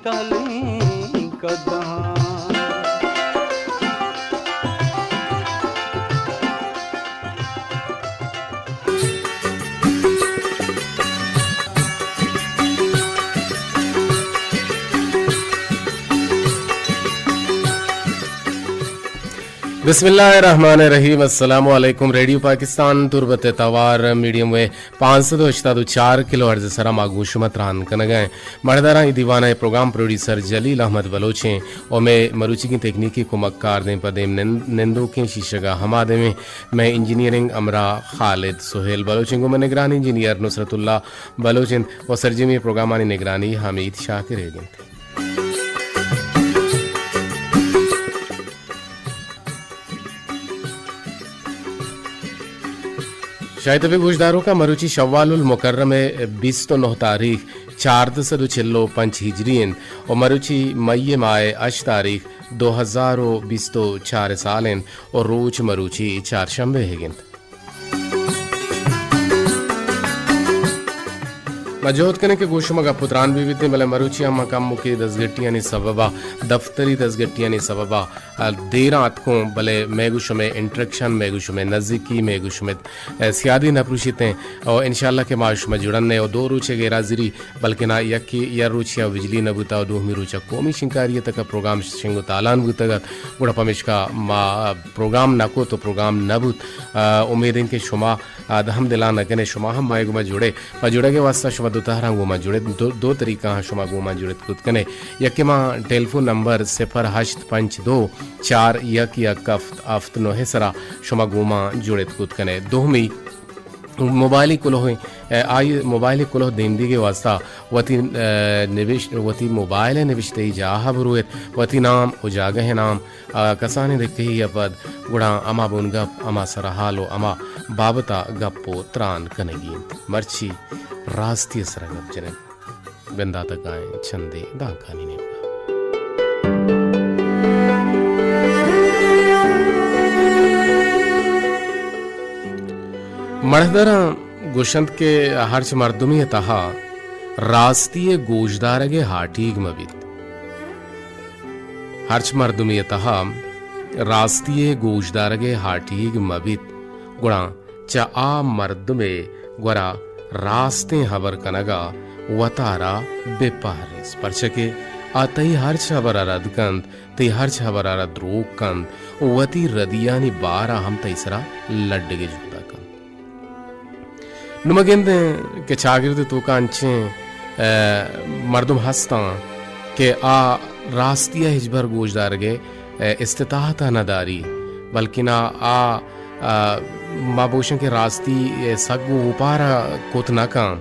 ٹالیں کداں۔ بسم اللہ الرحمن الرحیم۔ السلام علیکم۔ ریڈیو پاکستان تربت توار میڈیم ویو پانچ سد و ہشتاد و چار کلو ہرٹز سرا ما گوں شما تران کنگا ایں۔ مڑداراں، اے دیوانہ ءِ پروگرام پروڈیوسر جلیل احمد بلوچ ایں و مئے مروچیگیں تکنیکی کمکار دیم پہ دیم نند-، نندوکیں شیشگ ءَ ہما دیم ایں۔ مئے انجینئرنگ ہمراہ خالد سہیل بلوچ ایں۔ گوں مئے نگران انجینئر نصرت اللہ بلوچ انت و سرجمی پروگرامانی نگرانی حمید شاکر ئیگ انت۔ شاید بہ گوشداروکاں، مروچی شوال المکرم ءِ بیست و نہ تاریخ چاردہ سد و چل و پنچ ہجری انت و مروچی مئی ماہ ءِ ہشت تاریخ دو ہزار و بیست و چار سال انت و روچ مروچی چارشنبہ ئیگ انت۔ ما جہد کنیں کہ گوں شما گپ و تران بہ بیتیں، بلے مروچی ہم ما کموکے دزگٹیانی سبب ءَ، دفتری دزگٹیانی سبب ءَ، ءَ، دیراں اتکوں، بلے مئے گوں شمئے انٹریکشن، مئے گوں شمئے نزیکی، مئے گوں شمئے، ءَ، سیادی نہ پروشیتیں۔ او انشاءاللہ کہ ما شما جڑن ئے او دو روچے گیرا زری، بلکنا یکے یا روچیا بجلی نہ بوتا و دومی روچا قومی شنگکاری تکا پروگرام شنگ و تالان بوتگ ات، گڑا پمیشکا ما پروگرام نہ کت و پروگرام نہ بوت۔ ءَ، امید انت کہ شما، ءَ، دہم دلان نہ کنے، شما ہم مئے گوما جڑے۔ پہ جڑگ ءِ واسطہ شما دو تہراں گوما جڑت، دو، دو طریقہ ہاں شما گوما جڑت کت کنے۔ یکے ما ٹیلیفون نمبر صفر ہشت پنچ دو چار یک یک ہفت ہفت نو سرا شما گوما جڑت کت کنے۔ دومی موبائلی کلوہ، ءَ، آئی موبائلی کلوہ دیم دیگ ءِ واسطہ وتی، ءَ، نوشت، وتی موبائل ءِ نوشتہی جاہ ءَ برویت، وتی نام و جاگہ ءِ نام، ءَ، کسانیں دکہی ءَ پد گڑا ہما بنگپ، ہما سرحال و ہما بابت ءَ گپ و تران کنگی انت۔ مرچی راستی ءِ سرا گپ جنیں۔ بندات ءَ کائیں چندے دانکانی نیمگا۔ مڑداراں گوشنت کہ ہرچ مردمے ءِ تہا راستی ءِ گوشدارگ ءِ ہاٹیگ مہ بیت۔ ہرچ مردمے ءِ تہا راستی ءِ گوشدارگ ءِ ہاٹیگ مہ بیت، گڑا چہ آ مردم ءِ گورا راستیں ہبر کنگ ءَ وتارا بہ پہریز، پرچا کہ آ تئی ہرچ ہبر ءَ رد کنت، تئی ہرچ ہبر ءَ را دروگ کنت و وتی ردیانی بار ءَ ہم تئی سرا لڈگ ءِ جہد ءَ کنت۔ نوں ما گندیں کہ چاگرد ءِ توکا انچیں، ءَ، مردم ہستاں کہ آ راستی ءَ ہچبر گوشدارگ ءِ، ءَ، استطاعت ءَ نہ داری، بلکنا آ، ءَ، ما بوشن کہ راستی ءَ سک گوں اوپار ءَ کت نہ کن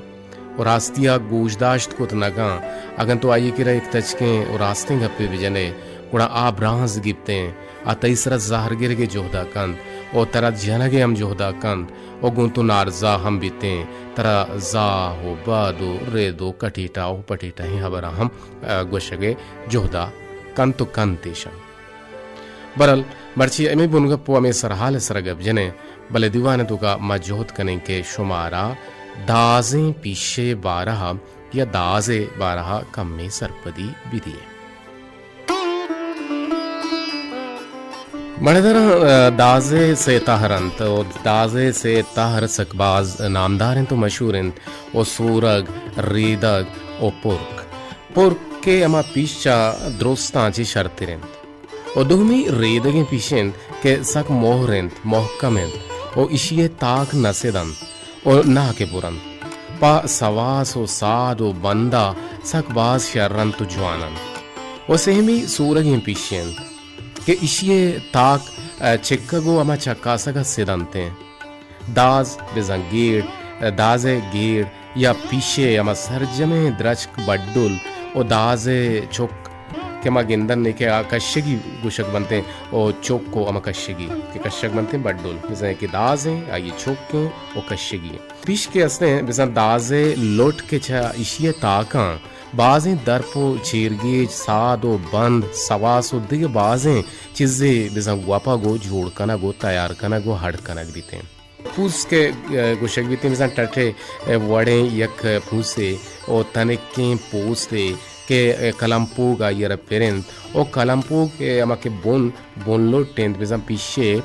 و راستی ءَ گوشداشت کت نہ کن۔ اگن تو آئی ءِ کرا یک تچکیں و راستیں گپے بجنے، گڑا آ برانز گپتیں۔ آ تئی سرا زہر گرگ ءِ جہد ءَ کنت و ترا جنگ ءِ ہم جہد ءَ کنت و گوں تو نارضا ہم بیتیں، ترا زاہ و بد و رد و کٹیٹا و پٹیٹاہیں ہبراں ہم، ءَ، گوشگ ءِ جہد ءَ کنت و کنت ایشاں۔ برحال، مرچی ہمے بنگپ و ہمے سرحال ءِ سرا گپ جنیں، بلے دیوان ءِ توکا ما جہد کنیں کہ شمارا دازیں پیشے ءِ بارہ ءَ یا داز ءِ بارہ ءَ کمے سرپدی بدییں۔ مڑداراں، ءَ، داز ءِ سے تہر انت و داز ءِ سے تہر سک باز نامدار انت و مشہور انت و سورگ، ریدگ و پرک۔ پرک کہ ہما پیش چہ درستاں چہ شرتر انت و دومی ریدگیں پیش انت کہ سک مہر انت، محکم انت و ایشی ءِ تاک نہ سد انت و نہ کہ پر انت۔ پہ سواس و ساد و بند ءَ سک باز شر انت و جوان انت۔ و سیمی سورگیں پیشے انت کہ ایشی ءِ تاک، ءَ، چکگ و ہما چکاسگ ءَ سد انت۔ داز بزاں گیڑ، ءَ، داز ءِ گیڑ یا پیشے ہما سرجمیں درچک بڈل و داز ءِ چک کہ ما گندن کہ آ کشگی گوشگ بنتیں و چک و ہما کشگی کہ کشگ بنتیں بڈل، بزاں کہ داز ایں، آئی چک ایں و کشگی ایں۔ پیش کہ استیں، بزاں داز ءِ لٹ کہ چہ ایشی ءِ تاکاں بازیں درپ و چیرگیج، ساد و بند، سواس و دگہ بازیں چیزے بزاں گوپگ و جوڑ کنگ و تیار کنگ و ہڈ کنگ بیتیں۔ پوس کہ، ءَ، گوشگ بیتیں، بزاں ٹٹے، ءَ، وڑیں یک پوسے و تنکیں پوستے کہ، اے، کلمپوگ آئی ءَ را پر اِنت، او کلمپوگ، اے، ہما کہ بن، بن لٹ اِنت، بزاں پیشے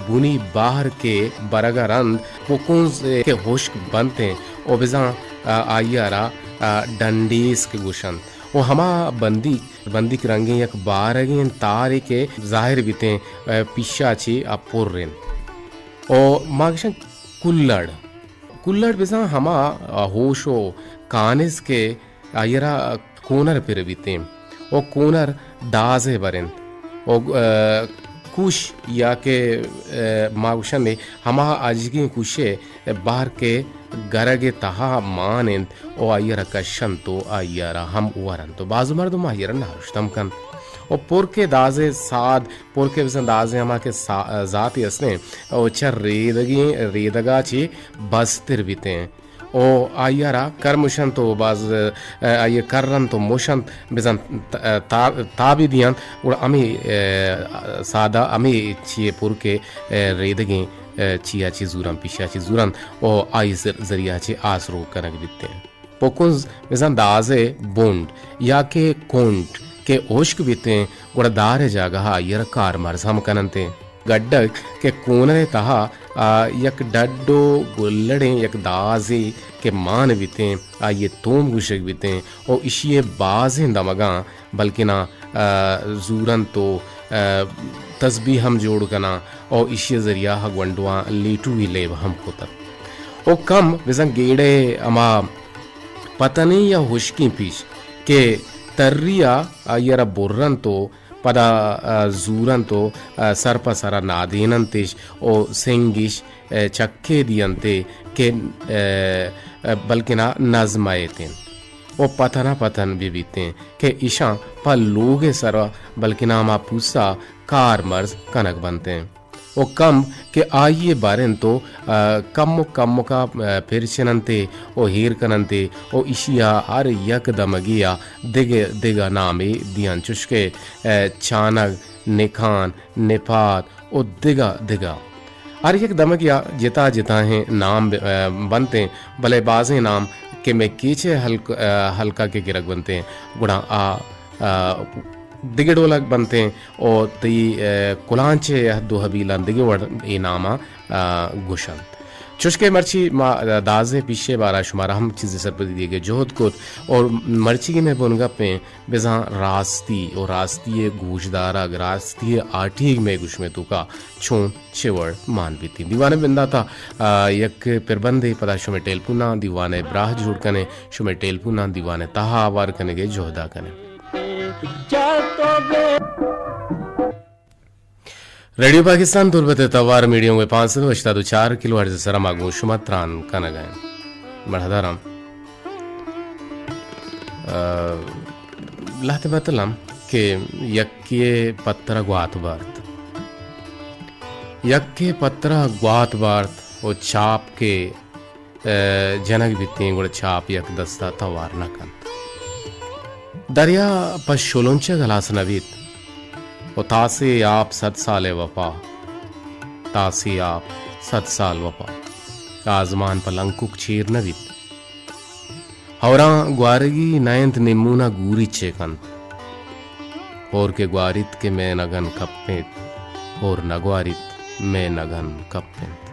بنی بہر کہ برگ ءَ رند پکنز، اے، کہ ہشک بنت اِنت، او بزاں، آ، آئی ءَ را، آ، ڈنڈیسک گوش اَنت۔ او ہما بندیک، بندیک رنگیں یک بارگیں تارے کہ ظاہر بیتیں، اے، پیشا چہ آ پر اِنت۔ او ما گشاں کلڑ۔ کلڑ بزاں ہما، آ، ہوش و کانز کہ آئی ءَ را کونر پر بیتیں و کونر دازے بر اِنت و، آ، کوش یا کہ، آ، ما گوشن ہما اجگیں کوشے بہر کہ گرگ ءِ تہا مان اِنت و آئی ءَ را کش اَنت و آئی ءَ را ہم ور اَنت و بازو مردم آئی ءَ را نارشت ہم کنت و پر کہ دازے ساد، پر کہ بزاں دازے ہما کہ سا-، ذاتے استیں و چہ ریدگیں، ریدگا چہ بستر بیتیں۔ و آئی ءَ را کر مشنت و باز، آ، آئی ءَ کر اَنت و مشنت، بزاں تا-، تا-، تابے دیانت، گڑا ہمے، آ، سادہ ہمے چیئے پر کہ، آ، ریدگیں، آ، چیا چہ زورنت، پیشا چہ زورنت و آئی ذر-، ذریعہ چہ آس روک کنگ بیتیں۔ پکنز بزاں دازے بنڈ یا کہ کنٹ کہ ہشک بیتیں، گڑا دار ءِ جاگہ ءَ آئی ءَ را کارمرز ہم کننتیں۔ گڈگ کہ کونر ءِ تہا، آ، یک ڈڈ و گلڑیں یک دازے کہ مان بیتیں، آئی ءَ توم گوشگ بیتیں و ایشی ءِ بازیں دمگاں بلکنا، آ، زورنت و، آ، تسبیح ہم جوڑ کناں و ایشی ءِ ذریعہ ءَ گونڈواں لیٹوی لیب ہم کتت۔ و کم بزاں گیڑ ءِ ہما پتنیں یا ہشکیں پیش کہ تری ءَ آئی ءَ را برنت و پدا، آ، زورنت و، آ، سر پہ سرا نادیننتش و سنگش، آ، چکے دینتے کہ، آ، آ، بلکنا نظم ایتیں و پتنا پتن بہ بیتیں کہ ایشاں پہ لوگ ءِ سرا بلکنا ہما پوسا کارمرز کنگ بنتیں۔ و کمب کہ آئی ءَ بر اِنت و، آ، کمک کمکا، آ، پرچننتے و ہیر کننتے و ایشی ءَ ہر یک دمگے ءَ دگہ دگہ نامے دیاں، چوشکہ، آ، چانگ، نکان، نپاد و دگہ دگہ۔ ہر یک دمگے ءَ جتا جتائیں نام ب-، آ، بنتیں، بلے بازیں نام کہ مئے کیچ ءِ ہلک-، آ، ہلکا کہ گرگ بنتیں، گڑا آ، آ، دگہ ڈولک بنتیں۔ و تئی، آ، کلانچ ءِ دو ہبیلاں دگہ وڑ اے نام ءَ، آ، گوشنت۔ چوشکہ مرچی ما دازیں پیشے بارا شمارا ہم چیزے سرپدی دیگ ءِ جہد کت اور مرچیگیں مئے بنگپیں بزاں راستی و راستی ءِ گوشدارگ، راستی ءِ ہاٹیگ مئے گوشمے توکا چون چے وڑ مان بیتیں۔ دیوان ءِ بنداتا، آ، یک پربندے پدا شمئے ٹیلپوناں دیوان ءِ براہ جوڑ کنیں، شمئے ٹیلپوناں دیوان ءِ تہا ہوار کنگ ءِ جہدا کنیں۔ ریڈیو پاکستان تربت ءِ توار میڈیم ویو پانچ سد و ہشتاد و چار کلو ہرٹز ءِ سرا ما گوں شما تران کنگ ءَ ایں۔ مڑاہداراں، آ، لہتے بتلاں کہ یکے پتر ءَ گوات بارت۔ یکے پتر ءَ گوات بارت و چاپ کہ ءَ جنگ بیتیں، گڑا چاپ یک دست ءَ توار نہ کنت۔ دریا پہ شلنچگ ہلاس نہ بیت و تاسے آپ صد سال ءِ وپا، تاسے آپ صد سال وپا، آزمان پہ لنکک چیر نہ بیت۔ ہوراں گوارگی نہ انت، نیمون ءَ گوریچے کنت۔ ہور کہ گواریت کہ مئے نگن کپیت، ہور نہ گواریت مئے نگن کپنت۔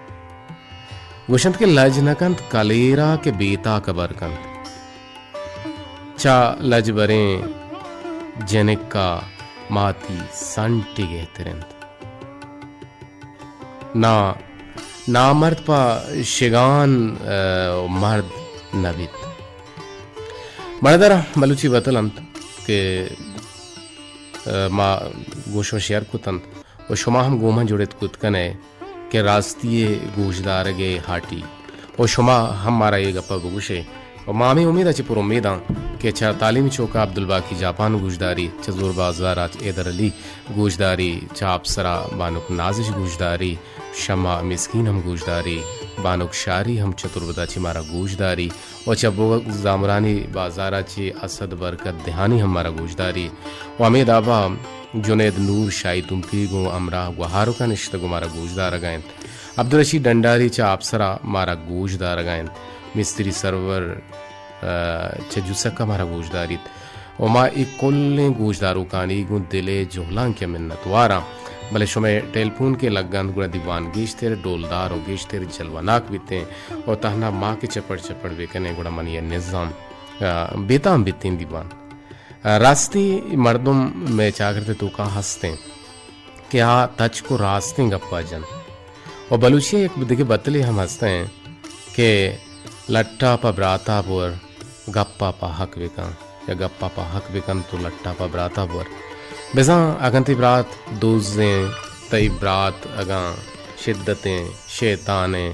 گوشنت کہ لج نہ کنت کلیرا کہ بے تاک بر کنت۔ چہ لجبریں جنکا ماتی سنٹی گہتر انت۔ نا، نامرد پہ شگان، ءَ، مرد نہ بیت۔ مڑدر بلوچی بتل انت کہ، ءَ، ما گوں شما شیئر کت انت و شما ہم گوں من جڑت کت کن ئے کہ راستی ءِ گوشدارگ ءِ ہاٹی و شما ہم مارا اے گپ ءَ بگوش ئے و ما ہمے امیت ءَ چہ پر امیداں کہ چہ تعلیمی چوک ءَ عبدالباقی جاپان گوشداری، چہ زور بازار ءَ حیدر علی گوشداری، چہ آپسر ءَ بانک نازش گوشداری، شمع مسکین ہم گوشداری، بانک شاری ہم چہ تربت ءَ چہ مارا گوشداری و چہ بوگ زامرانی بازار ءَ چہ اسد برکت دہانی ہم مارا گوشداری و ہمے داب ءَ جنید نور شاہی تمپی گوں ہمراہ گوہاروک ءَ نشتگ و مارا گوشدارگ ءَ انت۔ عبدالرشید ڈنڈاری چہ آپسر ءَ مارا گوشدارگ ءَ انت۔ مستری سرور، ءَ، چہ جسک ءَ مارا گوشداریت۔ و ما اے کلیں گوشداروکانی گوں دل ءِ جہلانک ءَ منتوار آں۔ بلے شمئے ٹیلیفون کہ لگ انت گڑا دیوان گیشتر ڈولدار و گیشتر جلوہ ناک بیتیں و تہنا ما کہ چپڑ چپڑ بکنیں گڑا منی ءَ نظام، آ، بے تام بیتیں دیوان۔ آ، راستی مردم مئے چاگرد ءِ توکا ہستیں کہ آ تچک و راستیں گپا جنت۔ و بلوچی ءَ یک دگہ بتلے ہم ہستیں کہ لٹا پہ براتا بور، گپا پہ حق بکن، یا گپا پہ حق بکن تو لٹا پہ براتا بور۔ بزاں اگاں تئی برات دزیں، تئی برات اگاں شدتیں، شیطانیں،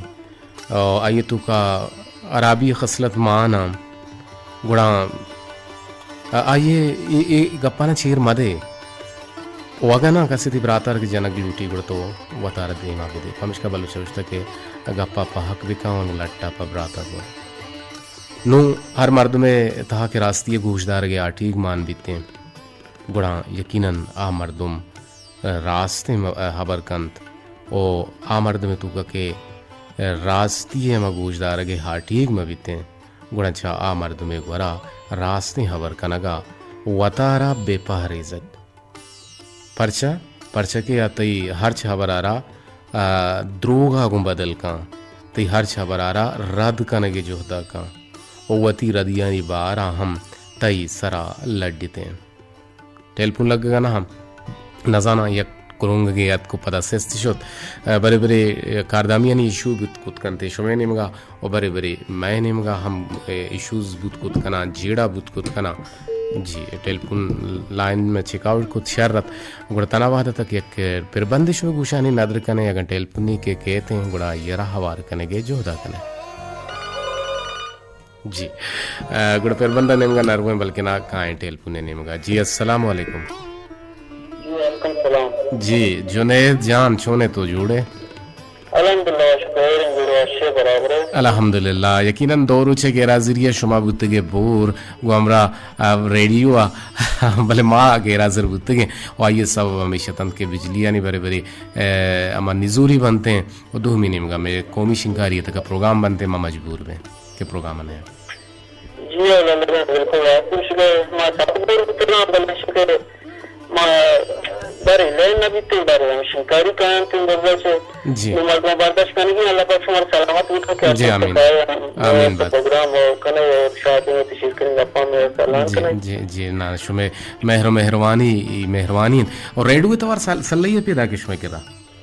او آئی ءِ توکا ہرابی خصلت مان آں، گڑا آئی ءَ اے، اے گپاں چیر مدے۔ و اگاں ناں کسے تئی براتار کہ جنگ لوٹی گڑا تو وتارا دیما بدے۔ پمشکا بلوچ ءَ گوشتہ کہ گپا پہ حق بکن و لٹا پہ براتا بور۔ نوں ہر مردمے تہا کہ راستی ءِ گوشدارگ ءِ ہاٹیگ مان بیتیں، گڑا یقیناً آ مردم راستیں م-، ہبر کنت و آ مردم ءِ توکا کہ راستی ءِ ہما گوشدارگ ءِ ہاٹیگ مہ بیتیں، گڑا چہ آ مردم ءِ گورا راستیں ہبر کنگ ءَ وتارا بہ پہریزت۔ پرچا؟ پرچا کہ آ تئی ہرچ ہبر ءَ را، آ، دروگ ءَ گوں بدل کن، تئی ہرچ ہبر ءَ را رد کنگ ءِ جہد ءَ کن و وتی ردیانی بار ءَ ہم تئی سرا لڈتیں۔ ٹیلیفون لگگ ءَ نہ ہم نزاناں یک کرونگگے اتک و پدا سست شت۔ آ، برے برے کاردامیانی ایشو بوت کت کنت شمئے نیمگا و برے برے مئے نیمگا ہم، آ، ایشوز بوت کت کناں، جیڑہ بوت کت کناں۔ جی، ٹیلیفون لائن مئے چکاوٹ کت شر ات۔ گڑا تنا وہد اتک یک پربندے شمئے گوشانی ندر کنیں، اگاں ٹیلیفونی کہ کیتیں گڑا آئی ءَ را ہوار کنگ ءِ جہد ءَ کنیں۔ جی۔ آ، گڑا پربند ءِ نیمگا نرویں بلکنا کائیں ٹیلیفون ءِ نیمگا۔ جی، السلام علیکم۔ جی، وعلیکم السلام۔ جی، جنید جان، چون ئے تو، جوڑ ئے؟ الحمدللہ، شکر، جوڑ ئے، اچھے، برابر ئے۔ الحمدللہ، یقیناً دو روچ ءِ گیرحاضری ءَ شما بوتگ ئے بور گوں ہمراہ، آ، ریڈیو ءَ، بلے ما گیرحاضر بوتگ ایں و آئی ءِ سبب ہمیش اتنت کہ بجلیانی برے برے، آ، ہما نزوری بنت ایں و دومی نیمگا مئے قومی شنگکاری ءِ تکا پروگرام بنت ایں، ما مجبور بیں کہ پروگرام ءَ نہ ایں۔ جی ہو لالا جان، بالکل راست گوشگ ءَ، ما سک دور بوتگاں، بلے شکر ما بارے لین نہ بیتیں، بارے ہم شنگکاری کاینت ایں گزا چہ۔ جی۔ نوں مردم برداشت کنگی، اللہ پاک شما سلامت بکنت کہ جی، اللہ آمین۔ پاک آمین۔ بات۔ پروگرام و کنے و شاید میں تشیر کریں گپاں میں سلام جی، کنے۔ جی، جی، نا، شمے مہر و مہروانی، مہروانی انت۔ اور ریڈیو توار سل-، سلئی پیدا کہ شمے کرا؟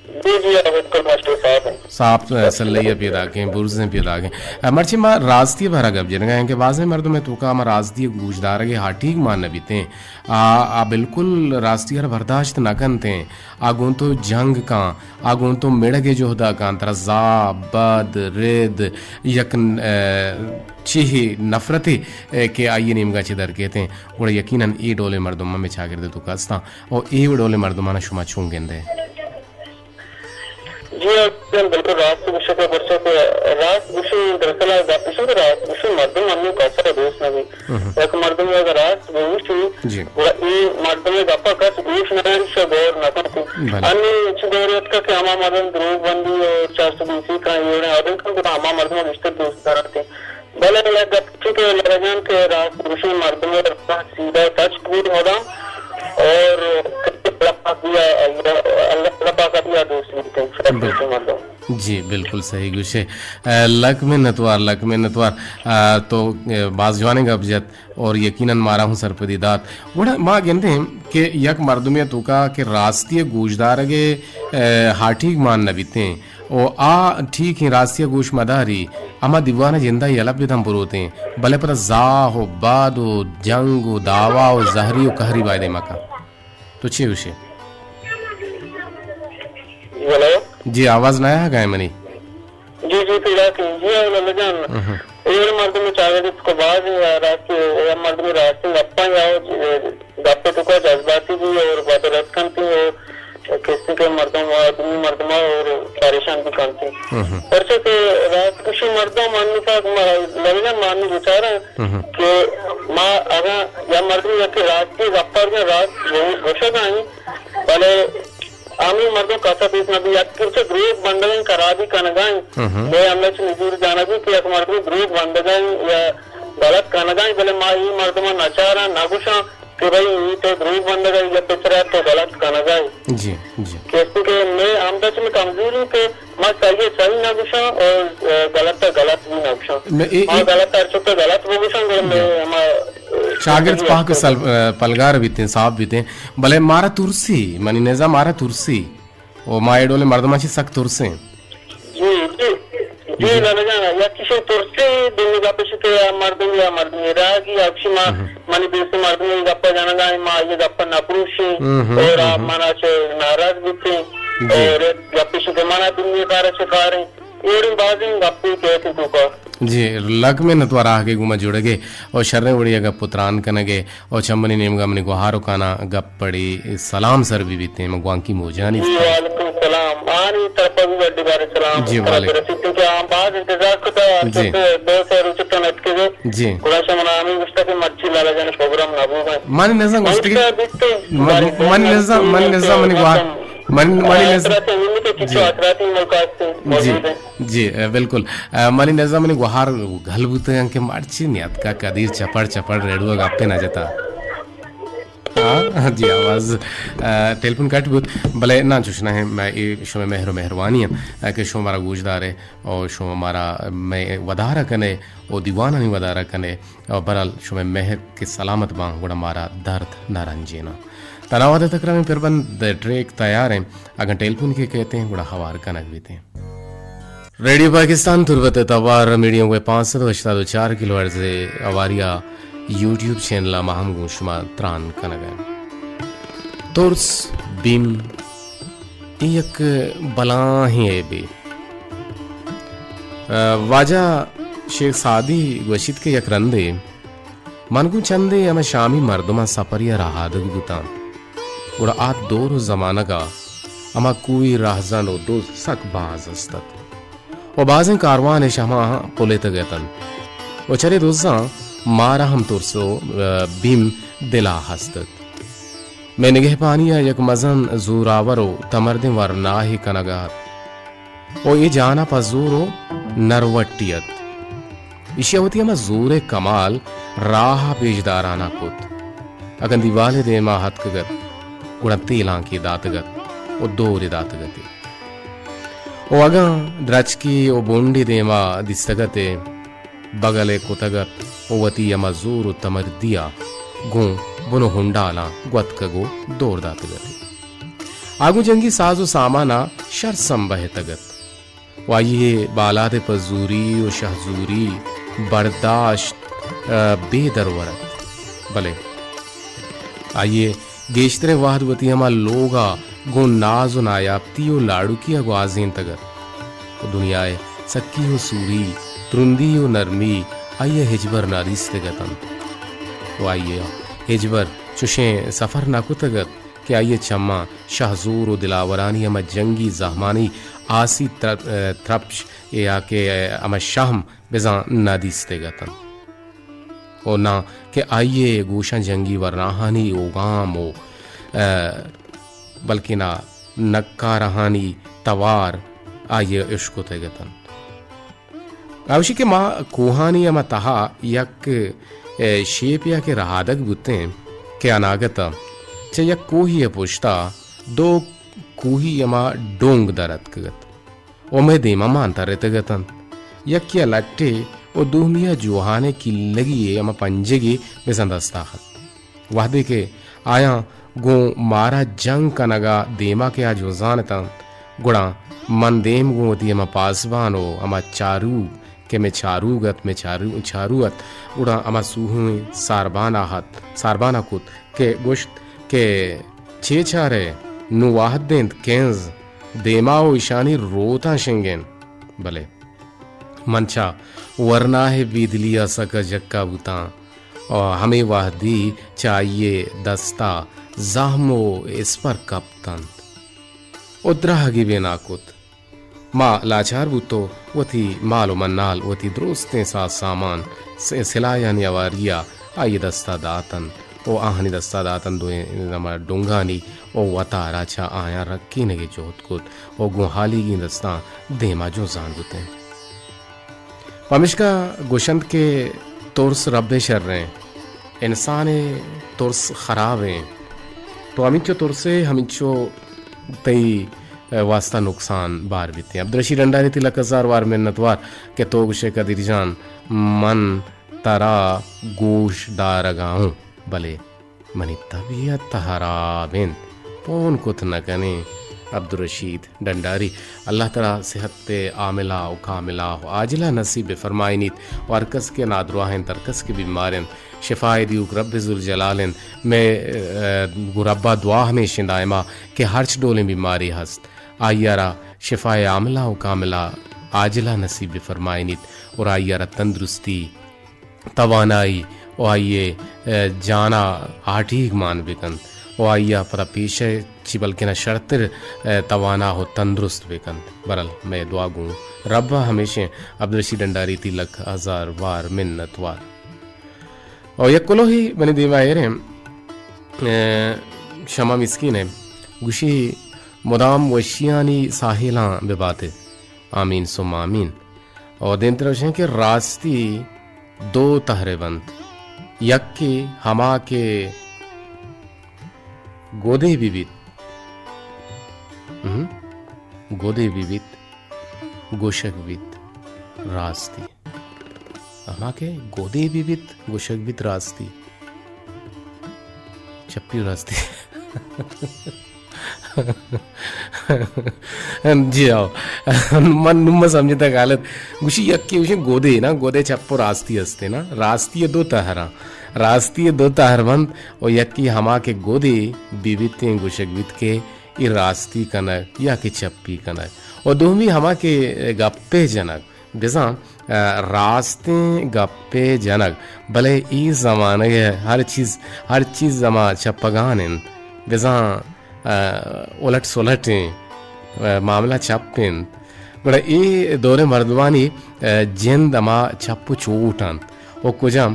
جی، جی، ہاں، بالکل ماسٹر صاحب ہیں۔ صاحب، آ، سلئی ءَ پیداکیں، برزیں پیداکیں۔ آ، مرچی ما راستی ءِ بارہ ءَ گپ جنگ ءَ ایں کہ بازیں مردم ءِ توکا ہما راستی ءِ گوشدارگ ءِ ہاٹیگ مان نہ بیتیں۔ آ، آ بالکل راستی ءَ را برداشت نہ کنتیں۔ آ گوں تو جنگ کن، آ گوں تو مڑگ ءِ جہد ءَ کن، ترا زا، بد، رد، یک، آ، چیہے نفرتے، آ، کہ آئی ءِ نیمگا چہ در کیتیں، گڑا یقیناً اے ڈولیں مردم ہمے چاگرد ءِ توکا استاں۔ او اے ڈولیں مردمانا شما چون گندے؟ جی، ہاں، بالکل راست گوشے کہ پرچہ کہ راست گوشی، دراصل آ گپ ایش انت کہ راست گوشی مردم انو کسا دوست نہ بیت۔ ہم۔ یک مردم اگر راست گوشی، جی۔ گڑا اے مردم گپا کس گوش نہ داری، شو غور نہ کنت۔ بلے۔ انی چہ دور اتکا کہ ہما مردم دروگ بندی اور چار سو بیسی کا یہ آدم کن، گڑا ہما مردم بیشتر دوست دارتے۔ بلے یک گپ چو کہ لالا جان کہ راست گوشی مردم ءِ راہ سیدھا تچک بوت مدام اور اللہ پاک دیا، اللہ، اللہ پاک دیا دوست بیتیں، راست گوشی مردم۔ جی، بالکل صحیح گوشے۔ آ، لک منتوار، لک منتوار۔ آ، تو، آ، باز جوانیں گپ جت اور یقیناً مارا ہوں سرپدی دات۔ گڑا ما گندیں کہ یک مردمے توکا کہ راستی گوشدارگ، آ، ہاٹیگ مان نہ بیتیں، او آ ٹھیک ایں، راستی ءَ گوش مداری، ہما دیوان ءَ جند ءَ یلہ بداں بروتیں، بلے پدا زاہ و باد و جنگ و دعوا و زہری و قہری بایدے مکن۔ تو چے گوشے؟ ہیلو؟ جی، آواز نہ آہگا منی؟ جی، جی، پیدا کن۔ جی، ہاں، لالا جان۔ اہم۔ اے مردم چاگرد کو باز یا راستی، یا مردم راستی گپاں یا گپ ءِ توکا جذباتی بی اور بدل ات کنتی اور کسی کہ مردم و دومی مردم اور پریشان بی کنتی۔ ہم ہم۔ پرچہ کہ راست گوشی مردم انو تک ما لگنا مانی بیچارہ ہم ہم۔ کہ ما اگاں یا مردم یا کہ راستی گپار یا راست گو-، گوشگ آئیں، بلے ہمے مردم کسا پیش نہ بی، یک پرچہ دروگ بندگیں خرابی کنگائیں۔ ہم ہم۔ بے ہمیں چ نزور جانگی کہ یک مردم دروگ بندگائیں یا غلط کنگائیں، بلے ما اے مردماں نچاراں، نگوشاں کہ بھئی اے تو دروگ بندگ ءَ، اے گپ ءِ سرا تو غلط کنگائیں۔ جی، جی۔ کیسے کہ مئے ہمدا چہ مئے کمزوری کہ ما صحیح ءَ صحیح نگوشاں اور، اے، غلط ءَ غلط بھی نگوشاں۔ ما اے، ما اے غلط ءَ ہر چکا غلط بگوشاں، گڑا مئے، جی، ہما، اے، چاگرد زندگی پاک است۔ سل-، اے، پلگار بیتیں، صاف بیتیں، بلے مارا ترسی، منی نزا مارا ترسی۔ و ما اے ڈولیں مردماں چہ سک ترسیں۔ جی، جی۔ جی، جی۔ لالا جان، یک چیزے ترسی، دومی گپ ایش کہ آ مردم یا مردم راگی، آ چی ما، ہم۔ منی دوست مردم اے گپ جنگا، ما اے گپ نہ پروشیں، ہم، ہم، اور آ ہم۔ منا چہ ناراض بیتیں، جی۔ اور گپ ایش کہ منا دنیا کار چہ کاریں، اور بازیں گپے کیت تو کا۔ جی، لک منت وار آہگے گوما جڑگے اور شریں وڑیا گپ و تران کنگے۔ او چہ منی نیمگا منی گوہار و کاناں گپ پڑی سلام سر بہ بیتیں، من گوانکی موجانی جی، است۔ وعلیکم السلام۔ آنی طرفا بھی بڑی بار سلام جی، سر وعلیکم۔ برسیت کہ آ باز انتظار کتا، جی۔ کہ دو سے روچ تو نتکگے۔ جی۔ گڑا شما ہمیں گوشتا کہ مرچی لالا جان پروگرام نہ بوگا۔ منی نزا گوشتی کہ بیتے، من-، بارے منی نزا، منی نزا منی گوہار، من-، منی نزا۔ آخراتی ہمیں کہ کچھ جی۔ آخراتی ملکات سے جی۔ موجود ہیں۔ جی، اے، بالکل۔ اے، منی نزا منی گوہار گل بوتگ انت کہ مرچی نیاتکا، کدیر چپڑ چپڑ ریڈیو گپے نہ جتا۔ ہاں، جی، آواز، اے، ٹیلیفون کٹ بوت، بلے نہ چوش نہ، مئے اے شمئے مہر و مہروانی انت، اے، کہ شما مارا گوش دارے او شما مارا مئے ودارا کنے او دیوانانی ودارا کنے او بہرحال شمئے مہر کہ سلامت باں گڑا مارا درد نہ رنجیناں۔ تنا وہدے تکرامیں پربند ٹریک تیار ہیں، اگاں ٹیلیفون کہ کئیت گڑا ہوار کنگ بیتیں۔ ریڈیو پاکستان تربت ءِ توار میڈیم ویو پانچ سد و ہشتاد و چار کلو ہرٹز ءِ ہواریا یوٹیوب چینل ءَ ما ہم گوں شما تران کنگ ءَ ایں۔ ترس، بیم، اے یک بلاہیں عیبے۔ آ، واجہ شیخ سعدی گوشیت کہ یک رندے من گوں چندے ہمے شامی مردماں سپرے ءَ رہادگ بوتاں۔ گڑا آ دور و زمانگ ءَ ہما کوہی رہزن و دز سک باز است ات و بازیں کاروان اش ہماہاں پلیتگ اتنت و چرے دزاں مارا ہم ترس و، آ، بیم دل ءَ ہست ات۔ مئے نگہپانی ءَ یک مزن زوراور و تمردیں ورناہے کنگ ءَ ات۔ و اے جان ءَ پہ زور و نروٹی ات۔ ایشی ءَ وتی ہما زور ءِ کمال راہ ءَ پیشداران ءَ کت۔ اگاں دیوالے دیم ءَ اتکگ ات، گڑا تیلانکے داتگ ات و دورے داتگ ات۔ و اگاں درچکے و بنڈے دیم ءَ دیستگ ات، بگل ءَ کتگ ات و وتی ہما زور و تمردی ءَ گوں بن و ہنڈالاں گوتکگ و دور داتگ ات۔ آ گوں جنگی ساز و سامان ءَ شر سمبہتگ ات و آئی ءِ بالاد ءِ پزوری و شہزوری برداشت، آ، بے درور ات، بلے آئی ءِ گیشتریں وہد وتی ہما لوگ ءَ گوں ناز و نایابتی و لاڑکی ءَ گوازینتگ ات و دنیا ءِ سکی و سوری، ترندی و نرمی آئی ءَ ہچبر نادیستگ اتنت و آئی ءَ ہچبر چشیں سفر نہ کتگ ات کہ آئی ءِ چماں شہزور و دلاورانی ہما جنگی زہمانی آسی تر-، ترپش یا کہ ہما شہم بزاں نہ دیستگ اتنت و ناں کہ آئی ءِ گوشاں جنگی ورناہانی اوگام و، ء، بلکنا نکارہانی توار آئی ءَ اشکتگ اتنت۔ اوشی کہ ما کوہانی ہما تہا یک، ء، شیپے ءَ کہ رہادگ بوتیں کہ اناگت ءَ چہ یک کوہی ءِ پشت ءَ دو کوہی ہما ڈونگ در اتکگ ات و مئے دیم ءَ مان ترتگ اتنت۔ یکے ءَ لٹے و دومی ءَ جوہانیں کلگی ءِ ہما پنجگے بزاں دست ءَ ات۔ وہدے کہ آیاں گوں مارا جنگ کنگ ءَ دیم ءَ کہ آ جنزان اتنت، گڑا من دیم گوں وتی ہما پاسبان و ہما چاروک کہ مئے چاروک ات، مئے چارو-، چارو ات، گڑا ہما سوہویں ساربان ءَ ات، ساربان ءَ کت کہ گوشت کہ چے چارئے، نوں وہد انت کنز دیم ءَ و ایشانی روتاں شنگین۔ بلے من چہ ورناہ ءِ بیدلی ءَ سک جکا بوتاں و ہمے وہدی چہ آئی ءِ دست ءَ زہم و اسپر کپتنت و دراہگے بنا کت۔ ما لاچار بوت و وتی مال و منال، وتی درستیں ساز سامان، س-، سلاہانی ہواری ءَ آئی ءِ دست ءَ داتنت و آہانی دست ءَ داتنت دوئیں ہما ڈونگانی و وتارا چہ آیاں رکینگ ءِ جہد کت و گوں ہالیگیں دستاں دیم ءَ جنزان بوتیں۔ پمیشکا گوشنت کہ ترس رب ءِ شر ایں، انسان ءِ ترس خراب ایں۔ تو ہمینچو ترسے، ہمینچو تئی، ءَ، واسطہ نقصان بار بیتیں۔ عبدالرشید ڈنڈاری، تئی لک ہزار وار منت وار کہ تو گوشے قدیر جان، من ترا گوش دارگا اوں، بلے منی طبیعت ہراب انت، پون کت نہ کنیں۔ عبدالرشید ڈنڈاری، اللہ ترا صحت عاملہ و کاملہ و عاجلہ نصیب بفرمائینیت و ہر کس کہ نادراہ انت، ہر کس کہ بیمار انت، شفائے دیوک رب ذوالجلال انت۔ مئے، ءَ، گوں ربا دعا ہمیش انت دائما کہ ہرچ ڈولیں بیماری ہست، آئی ءَ را شفائے عاملہ و کاملہ عاجلہ نصیب بفرمائینیت اور آئی ءَ را تندرستی، توانائی و آئی ءِ، ءَ، جان ءَ ہاٹیگ مان بکنت و آئی ءَ پدا پیش ءَ چی بلکنا شرتر، ءَ، توانا و تندرست بکنت۔ برحال مئے دعا گوں رب ءَ ہمیشیں۔ عبدالرشید ڈنڈاری، تئی لک ہزار وار منت وار۔ او یک کلوہی منی دیما ایریں، ءَ، شما مسکین ءَ گوشی، مدام وشیانی ساحلاں بباتے۔ آمین ثم آمین۔ او دیمتر گوشیں کہ راستی دو تہرے بنت، یکے ہما کہ گودے بہ بیت، ہم، گودے بہ بیت، گوشگ بیت راستی۔ ہما کہ گودے بہ بیت، گوشگ بیت راستی۔ چپی و راستی۔ جی ہاؤ۔ من نوں من سمجھتا غلط۔ گوشی یکے گوشی گودے نا، گودے چپ و راستی ہستے نا۔ راستی دو تہراں۔ راستی دو تہر بنت و یکے ہما کہ گودے بہ بیتیں گوشگ بیت کہ اے راستی کنگ یا کہ چپی کنگ۔ و دومی ہما کہ گپے جنگ۔ بزاں، ءَ، راستیں گپے جنگ، بلے اے زمانگ ءَ ہر چیز، ہر چیز ہما چپگان انت۔ بزاں، ءَ، الٹ سلٹیں، ءَ، معاملہ چپ انت۔ گڑا اے دور ءِ مردمانی، ءَ، جند ہما چپ و چوٹ انت۔ و کجام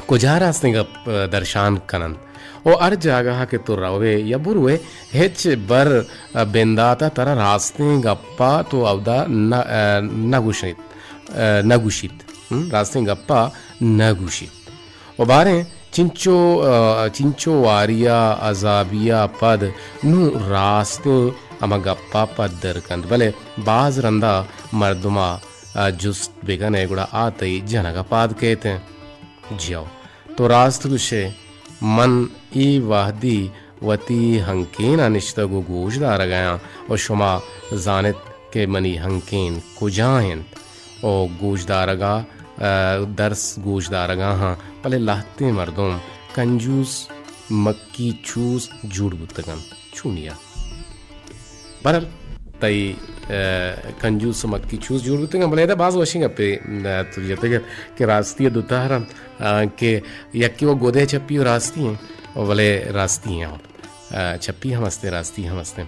کجا راستیں گپ، ءَ، درشان کننت۔ و ہر جاگہ کہ تو روئے یا بروئے، ہچ بر، ءَ، بنداتا ترا راستیں گپا تو اودا نہ، ءَ، نہ گوشیت، ءَ، نہ گوشیت۔ ہم؟ راستیں گپا نہ گوشیت۔ و باریں چنچو، ءَ، چنچو واریا عذابیا پد نوں راستیں ہما گپا پدر کنت۔ بلے باز رندا مردما، ءَ، جست بکنے گڑا آ تئی جنگا پاد کیت۔ جیو، تو راست گوشے، من اے وہدی وتی ہنکین ءَ نشتگ و گوش دارگ ءَ آں و شما زانت کہ منی ہنکین کجا انت و گوش دارگ ءَ، ءَ، درس گوش دارگ ءَ آں، بلے لہتیں مردم کنجوس، مکی چوس جوڑ بوتگ انت۔ چونیا۔ برحال، تئی، ءَ، کنجوس و مکی چوس جوڑ بوتگ انت، بلے ادا باز وشیں گپے، ءَ، تو جتگ ات کہ راستی ءَ دو تہر انت، ءَ، کہ یکے و گودے چپی و راستی انت، و بلے راستی انت، ءَ، چپی ہم ہستیں، راستی ہم ہستیں۔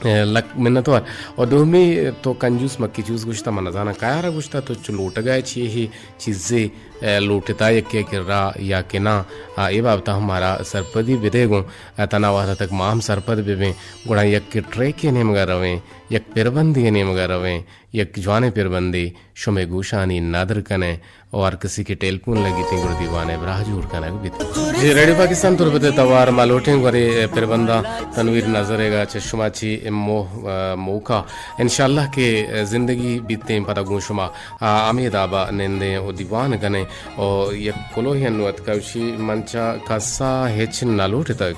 ءَ، لک منت وار۔ و دومی تو کنجوس مکی چوس گوشتا، من نزاناں کیا را گوشتا، تو چو لوٹگا چی ہی چیزے، ءَ، لوٹتا یکے کرا یا کہ نا، ءَ، اے بابتا ہم مارا سرپدی بدے گوں۔ ءَ، تنا وہدا تک ما ہم سرپد ببیں، گڑا یک ٹریکے نیمگا رویں، یک پربندے نیمگا رویں، یک جوانیں پربندے شمے گوشانی ندر کنیں و ہر کسی کہ ٹیلیفون لگیتیں گڑا دیوانے براہ جوڑ کنگ بیت۔ جی، ریڈیو پاکستان تربت ءِ توار ما لوٹیں گورے پربنداں تنویر نظر ءَ گا چہ شما چی مو-، ءَ، موکا انشاءاللہ کہ زندگی بیتیں پدا گوں شما ءَ ہمے دابا نندیں و دیوان کنیں و یک کلوہے انو اتکا گوشی، من چہ کسا ہچ نہ لوٹتگ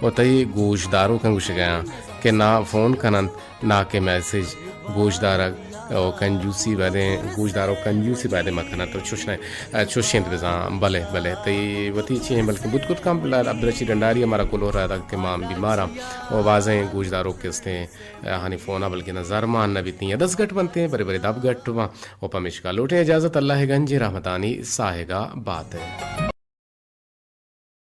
و تئی گوش داروکاں گوشگایاں کہ نا فون کننت نا کہ میسج۔ گوش دارگ و کنجوسی بایدیں، گوش دارگ و کنجوسی بایدیں مکننت۔ تو چوش نہ، چوش انت بزاں۔ بلے، بلے، تئی وتی چی ہیں بلکہ بوت کت کم، عبدالرشید ڈنڈاری ہمارا کلوہ را دگ کہ ما بیماراں و بازیں گوش داروک کستیں۔ آہانی فون ءَ بلکنا زر مان نہ بیتیں یا دست گٹ بنتیں، برے برے دپ گٹ باں۔ و پمیشکا لوٹیں اجازت اللہ ءِ گنجیں رحمتانی ساہگا بات ءَ۔